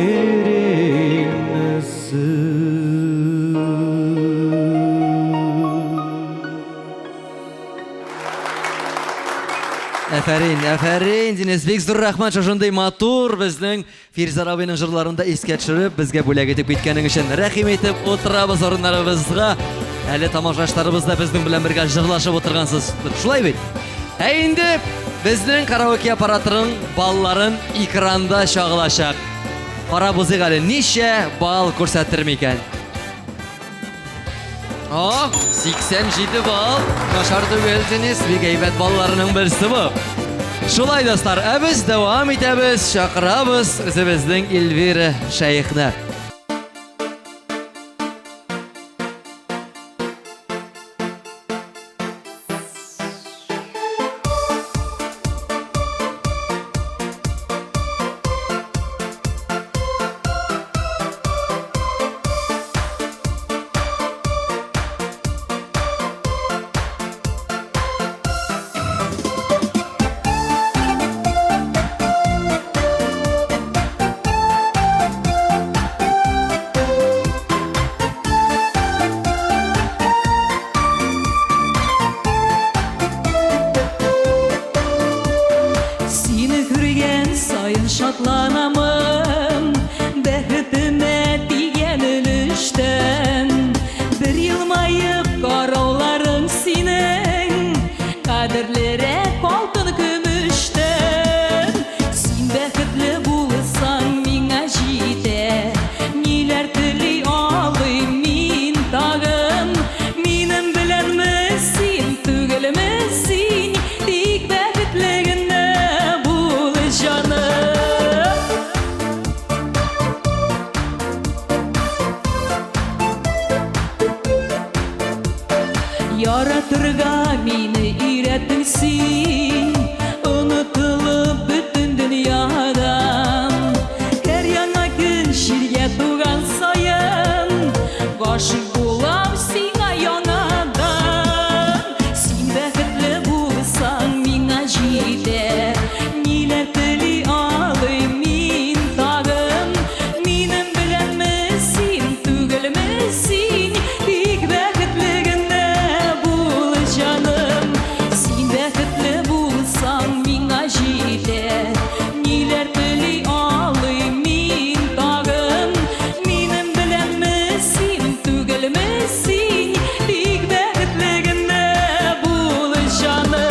Әфәрин, әфәрин, Денис, бик зур рәхмәт шушындый матур безнең Фирзар абыйның җырларын да искә төшереп, безгә бүләк итеп киткәнең өчен. Рәхим итеп утырабыз урыннарыбызга. Әле тамашачыларыбыз да безнең белән бергә җырлашып утыргансыз. Шулай бит? Ә инде Безнең караоке аппаратының балларын экранда чагылачак. Карап узыйк әле, ничә балл күрсәтер микән? О, 87 балл. Начар түгел, Денис, бик әйбәт балларның берсе бу. Шулай, дуслар, ә без дәвам итәбез, чакырабыз үзебезнең Эльвира Шәехне. Сине күргән саен шатланамын, Бәхетемә тигән өлештән. Бер елмаеп карауларың синең, Кадерлерәк алтын көмештән. Син бәхетле булсаң, миңа җитә. Ниләр тели алыйм мин тагын? Минем беләнме син, түгелме син? Тик бәхетле генә бул, җаным. Яратырга мине өйрәттең син, Онытылып бөтен дөньядан. Һәр яңа көн җиргә туган саен, Гашыйк булам сиңа яңадан. Син бәхетле булсаң, миңа җитә. Ниләр тели алыйм мин тагын? Минем беләнме син, түгелме син? Тик бәхетле генә бул, җаным. Син бәхетле булсаң, миңа җитә. Ниләр тели алыйм мин тагын? Минем беләнме син, түгелме син? Тик бәхетле генә бул, җаным.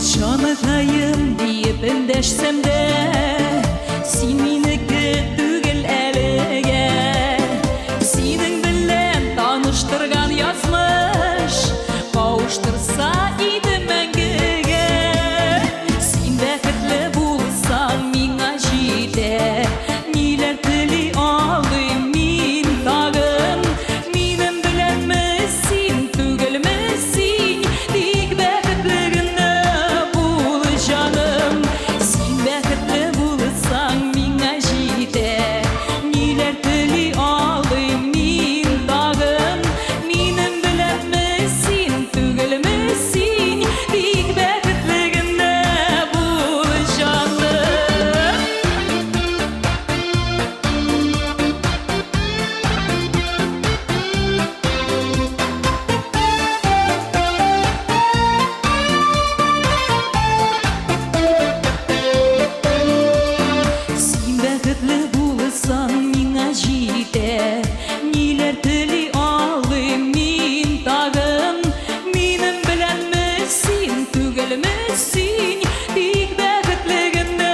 Җаныкаем диеп эндәшсәм дә, Син минеке түгел әлегә. Синең белән таныштырган язмыш Кавыштырса иде мәңгегә. Син бәхетле булсаң, миңа җитә. Ниләр тели алыйм мин тагын? Минем беләнме син, түгелме син? Тик бәхетле генә бул, җаным. Син бәхетле булсаң, миңа җитә. Ниләр тели алыйм мин тагын? Минем беләнме син, түгелме син? Тик бәхетле генә бул, җаным. Син бәхетле булсаң, миңа җитә. Ниләр тели алыйм мин тагын? Минем беләнме син, түгелме син? Тик бәхетле генә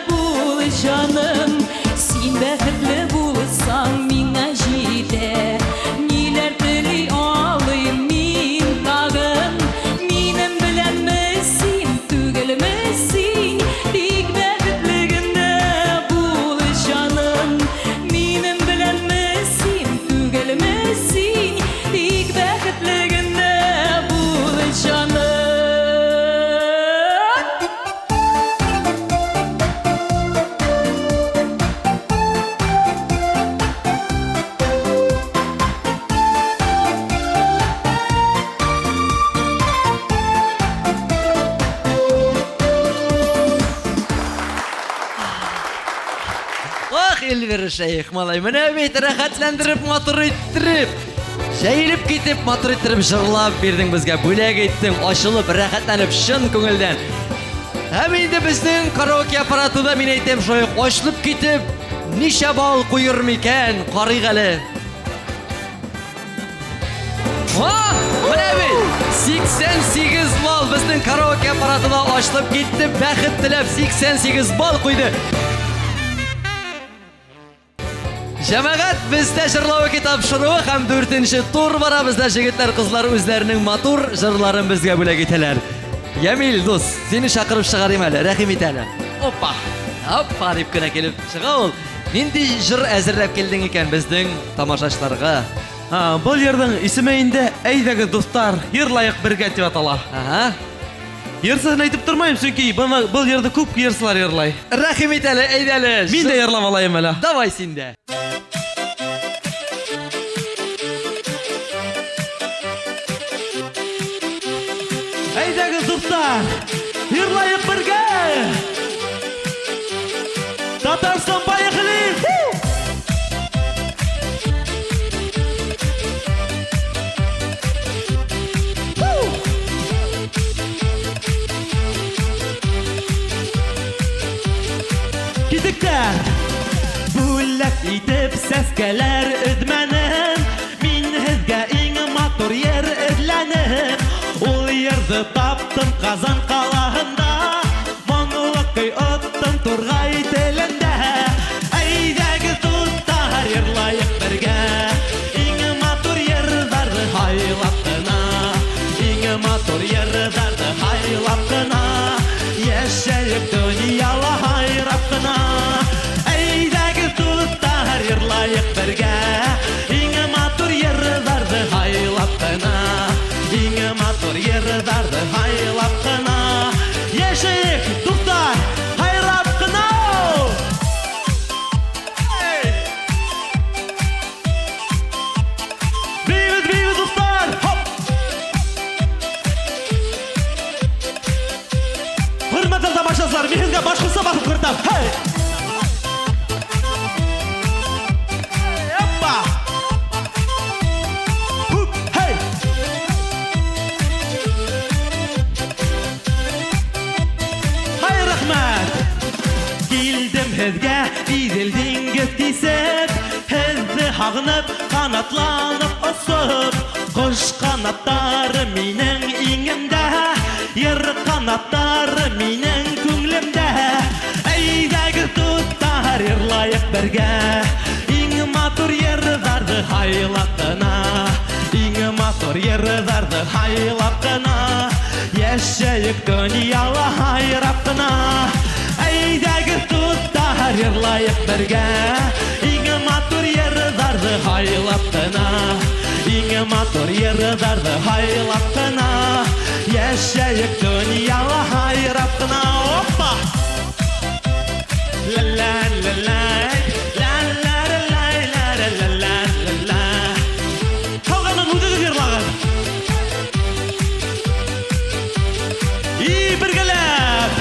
бул, җаным. Син бәхетле булсаң, миңа җитә. Ниләр тели алыйм мин тагын? Минем беләнме син, түгелме син? Тик бәхетле генә бул, җаным. Минем беләнме син, түгелме син? Тик бәхетле генә бул, җаным. Ах, Эльвира Шәех малай, менә бит рәхәтләндереп, матур иттереп. Җәелеп китеп, матур иттереп җырлап бирдең безгә, бүләк иттең, ачылып, рәхәтләнеп, чын күңелдән. Һәм инде безнең караоке аппараты да, мин әйтәм, шулай ук ачылып китеп, ничә балл куер микән, карыйк әле. О, менә бит! 88 балл безнең караоке аппараты да ачылып китте, бәхет теләп 88 балл куйды. Җәмәгать, бездә җырлау тапшыруы һәм дүртенче тур бара. Бездә җегетләр, кызлар үзләренең матур җырларын безгә бүләк итәләр. Ямил, дус, сине чакырып чыгарыйм әле, рәхим ит әле. Опа! Опа дип кенә килеп чыга ул. Нинди җыр әзерләп килдең икән безнең тамашачыларга? Был йырның исеме инде Әйдәгез, дуслар, йырлаек бергә дип атала. Ага. Йырсысын әйтеп тормыйм, чөнки быны был йырны күп йырсылар йырлай. Рәхим ит әле, әйдә әле. Мин дә йырлап алайым әле. Давай син дә. Әйдәгез, дуслар, йырлаек бергә! Татарстан, поехали! Китектә! Бүләк итеп сәскәләр өзмәнем, Мин һеҙгә иң матур ер эҙләнем. Ул ерҙе таптым Казан ҡалаһында, Моңло көй оттом турғай телендә. Әйҙәгеҙ, дуҫтар, йырлайыҡ бергә, Иң матур йырҙарҙы һайлап ҡына, Иң матур йырҙарҙы һайлап ҡына, Йәшәйек донъяла һайрап ҡына. Әйҙәгеҙ, дуҫтар, йырлайыҡ бергә, Иң матур йырҙарҙы һайлап ҡына, Иң матур йырҙарҙы һайлап ҡына, Йәшәйек, дуҫтар, һайрап ҡына. Эй! Бейебеҙ, бейебеҙ, дуҫтар! Хоп! Хөрмәтле тамашасылар, мин һеҙгә башҡортса баҫып күрһәтәм. Хей! Оппа! Хуп, хей! Һай, рәхмәт! Килдем һеҙгә Иҙел диңгеҙ кисеп, Һеҙҙе һағынып, ҡанатланып осоп, Ҡош ҡанаттары минең иңемдә, Йыр ҡанаттары минең күңелемдә. Әйҙәгеҙ, дуҫтар, йырлайыҡ бергә, Иң матур йырҙарҙы һайлап ҡына, Иң матур йырҙарҙы һайлап ҡына, Йәшәйек донъяла һайрап ҡына. Әйҙәгеҙ, дуҫтар, йырлайыҡ бергә, Иң матур йырҙарҙы һайлап ҡына, Иң матур йырҙарҙы һайлап ҡына, Йәшәйек донъяла һайрап ҡына. Опа! Ла ла ла ла ла ла ла ла ла ла ла ла ла. Ҡалғанын үҙегеҙ йырлағыҙ. И бергәләп!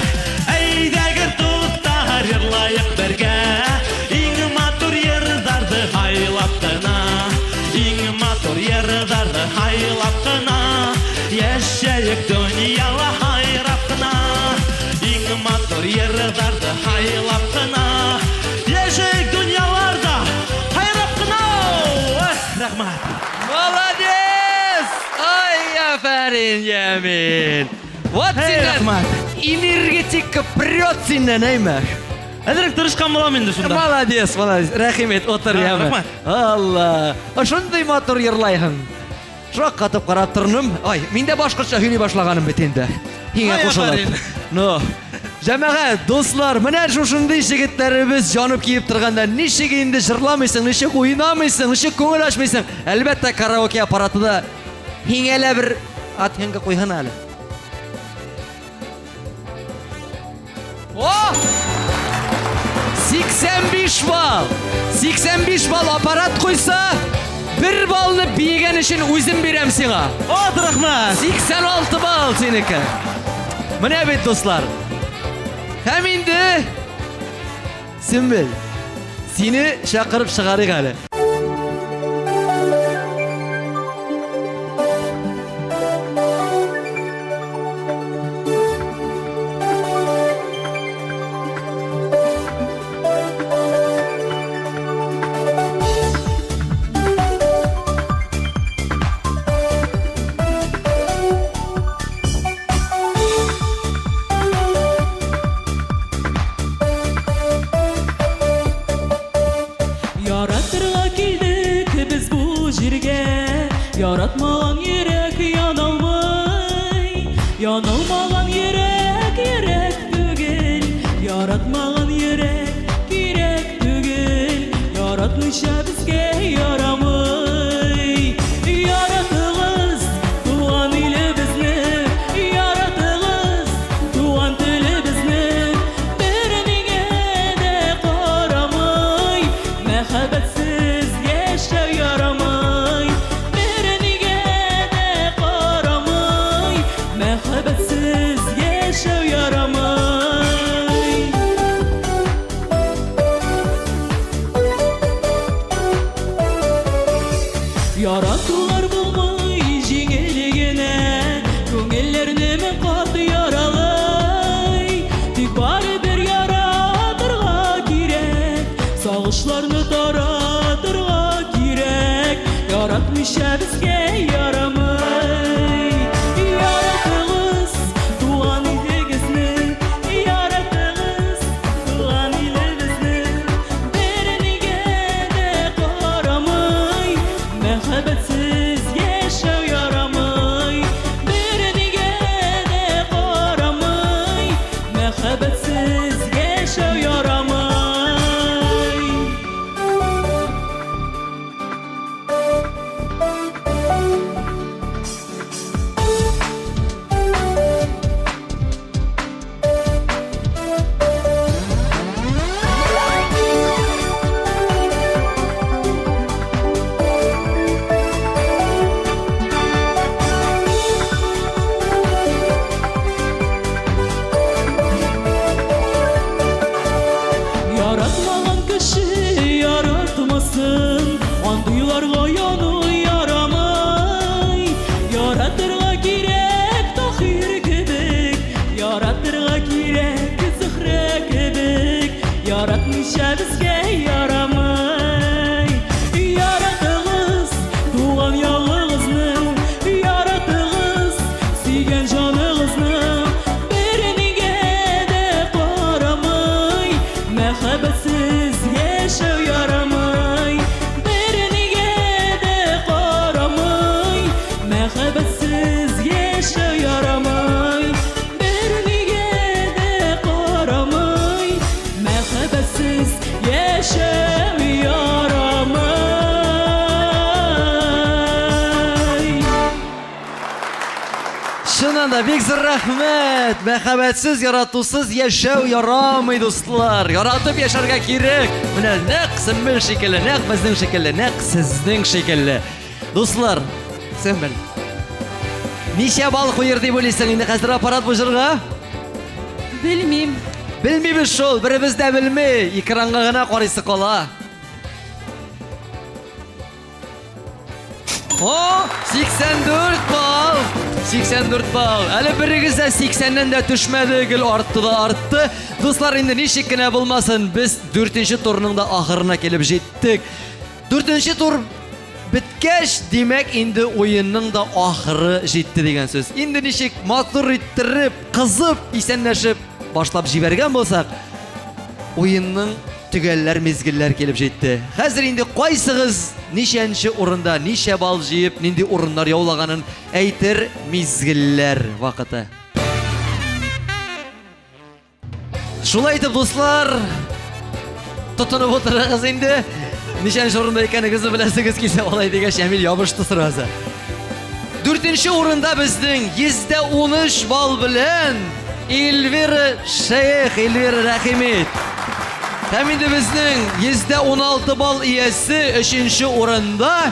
Әйҙәгеҙ, дуҫтар, йырлайыҡ бергә, Иң матур йырҙарҙы һайлап ҡына, Иң матур йырҙарҙы һайлап ҡына, Йәшәйек донъяла һайрап ҡына. Иң матур йырҙарҙы һайлап ҡына, Йәшәйек донъяларҙа һайрап ҡына. Эх, рәхмәт! Молодец! Ай, афәрин, Ямил! Вот Эй, синнән рәхмәт. энергетика прет синнән, әйме? Әҙерәк тырышҡан булам инде шунда. Молодец, молодец. Рәхим ит, утыр, А, яме. рәхмәт. Алла. Шундый матур йырлайһың. Шаккатып карап тордым. Ай, мин дә башҡортса һөйли башлаганым бит инде. Һиңә Ай, кушылып. афәрин. Ну, җәмәгать, дуслар, менә шушындый егетләребез янып киеп торганда ничек инде җырламыйсың, ничек уйнамыйсың, ничек күңел ачмыйсың? Әлбәттә, караоке аппараты да һиңә лә бер оценка куйһын әле. О! 85 балл! 85 балл аппарат куйса, бер баллны бейгән өчен үзем бирәм сиңа. От, рәхмәт! 86 балл синеке. Менә бит, дуслар. Һәм инде Сөмбел, сине чакырып чыгарыйк әле. яшәү ярамый. Бернигә дә карамый, мәхәббәтсез яшәү ярамый. Чыннан да бик зур рәхмәт. Мәхәббәтсез, яратусыз яшәү ярамый, дуслар. Яратып яшәргә кирәк. Менә нәкъ Сөмбел шикелле, нәкъ безнең шикелле, нәкъ сезнең шикелле. Дуслар, Сөмбел. Ничә балл куер дип уйлыйсың инде хәзер аппарат бу җырга? Белмим. Белмибез шул, беребез дә белми. Экранга гына карыйсы кала. О, 84 балл! 84 балл. Әле берегез дә 80-нән дә төшмәде, гел артты да артты. Дуслар, инде ничек кенә булмасын, без дүртенче турның да ахырына килеп җиттек. Дүртенче тур беткәч, димәк, инде уенның да ахыры җитте дигән сүз. Инде ничек матур иттереп, кызып, исәнләшеп башлап җибәргән булсак, уенның төгәлләр мизгелләр килеп җитте. Хәзер инде кайсыгыз ничәнче урында, ничә балл җыеп, нинди урыннар яулаганын әйтер мизгелләр вакыты. Шулай итеп, дуслар, тотынып утырыгыз инде. Ничәнче урында икәнегезне беләсегез килсә, алай дигәч, Әмил ябышты сразу. Дүртенче урында безнең 113 балл белән Эльвира Шәех, Эльвира Рәхимит. Һәм инде безнең 116 балл иясе өченче урында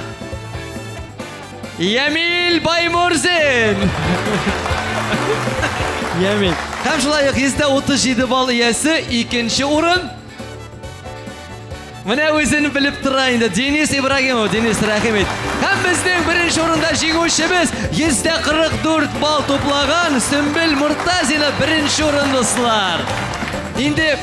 Ямил Баймурзин. Ямил. Һәм шулай ук 137 балл иясе икенче урын Менә үзен белеп тора инде Денис Ибрагимов, Денис рәхим ит. Һәм безнең беренче урында җиңүчебез 144 балл туплаган Сөмбел Муртазина беренче урын, дуслар. Инде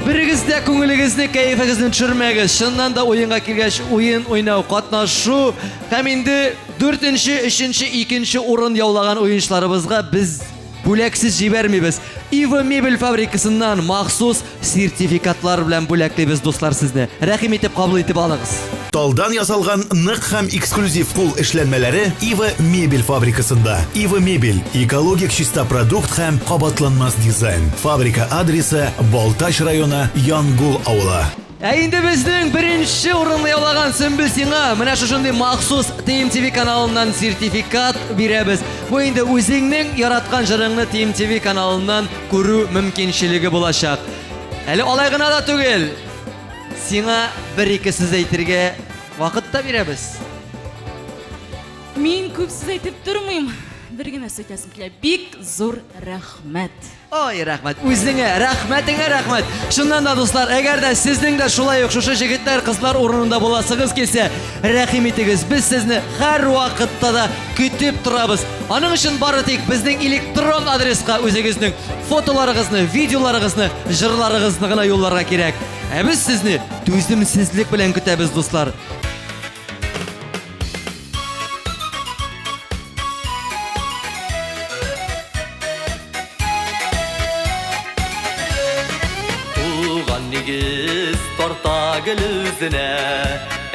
берегез дә күңелегезне, кәефегезне төшермәгез. Чыннан да уенга килгәч, уен уйнау, катнашу һәм инде дүртенче, өченче, икенче урын яулаган уенчыларыбызга без Бүләксез җибәрмибез. Ива мебель фабрикасыннан махсус сертификатлар белән бүләклибез, дуслар, сезне. Рәхим итеп кабул итеп алыгыз. Талдан ясалган нык һәм эксклюзив кул эшләнмәләре Ива мебель фабрикасында. Ива мебель, экологик чиста продукт һәм кабатланмас дизайн. Фабрика адресы, Балтач районы, Янгул авылы. Ә инде безнең беренче урынны яулаган Сөмбел сиңа менә шушындый махсус TMTV каналыннан сертификат бирәбез. Бу инде үзеңнең яраткан җырыңны TMTV каналыннан күрү мөмкинчелеге булачак. Әле алай гына да түгел. Сиңа бер-ике сүз әйтергә вакыт та бирәбез. Мин күп сүз әйтеп тормыйм. Бер генә сүз әйтәсем килә. Бик зур рәхмәт. Ой, рәхмәт. Үзеңә, рәхмәтеңә рәхмәт. Чыннан да, дуслар, әгәр дә сезнең дә шулай ук шушы җегетләр, кызлар урынында буласыгыз килсә, рәхим итегез. Без сезне һәрвакытта да көтеп торабыз. Аның өчен бары тик безнең электрон адреска үзегезнең фотоларыгызны, видеоларыгызны, җырларыгызны гына юлларга кирәк. Ә без сезне түземсезлек белән көтәбез, дуслар. Туган нигез тарта гел үзенә,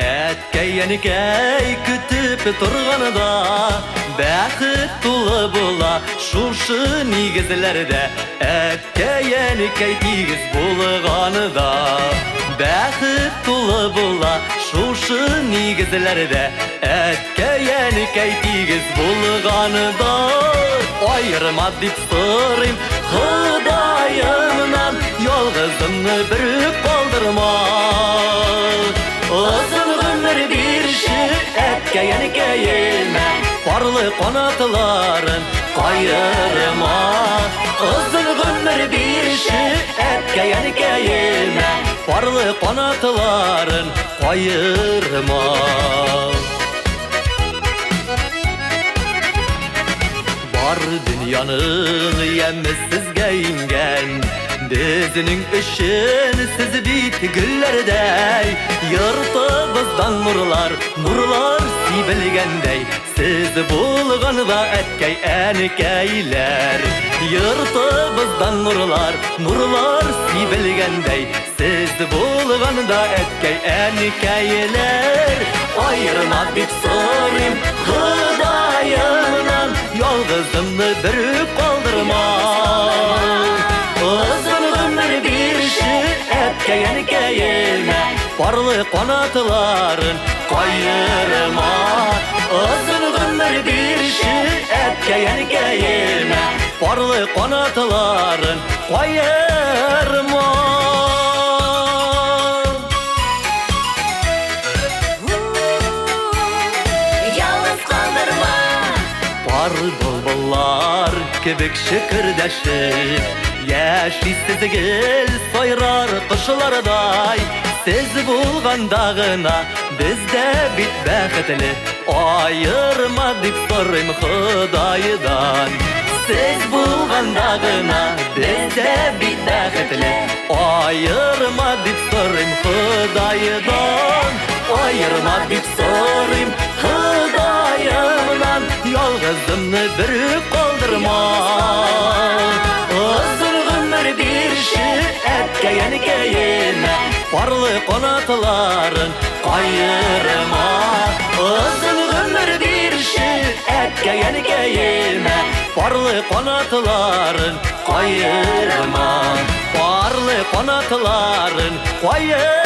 Әткәй, әнкәй көтеп торганда, Бәхет тулы була шушы нигезләрдә, Әткәй, әнкәй тигез булганда. Бәхет тулы була шушы нигезләрдә, Әткәй, әнкәй тигез булганда. Аерма дип сорыйм Ходаемнан, Ялгызымны берүк калдырма. Озын гомер бирче әткәй, әнкәемә, Парлы канатларын каерма. Озын гомер бирче әткәй, әнкәемә, Парлы канатларын каерма. Бар дөньяның яме сезгә иңгән, Безнең өчен сез бит гөлләрдәй, Йортыбыздан нурлар, нурлар сибелгәндәй, Сез булганда әткәй, әнкәйләр. Йортыбыздан нурлар, нурлар сибелгәндәй, Сез булганда әткәй, әнкәйләр. Аерма дип сорыйм Ходаемнан, Ялгыз Ялгызымны берүк калдырма. Озын гомер бирче әткәй-әнкәемә, Парлы канатларын каерма. Озын гомер бирче әткәй-әнкәемә, Парлы канатларын каерма. Ялгыз калдырма. Пар былбыллар кебек шөкердәшеп, Яшисез гел сайрар кошлардай. Сез булганда гына без дә бит бәхетле, Аерма дип сорыйм Ходайдан. Сез булганда гына без дә бит бәхетле, Аерма дип сорыйм Ходайдан. Аерма дип сорыйм Ходаемнан. Ялгызымны берүк калдырма. Озын гомер бирче әткәй-әнкәемә, Парлы канатларын каерма. Озын гомер бирче әткәй-әнкәемә, Парлы канатларын каерма. Парлы канатларын каерма.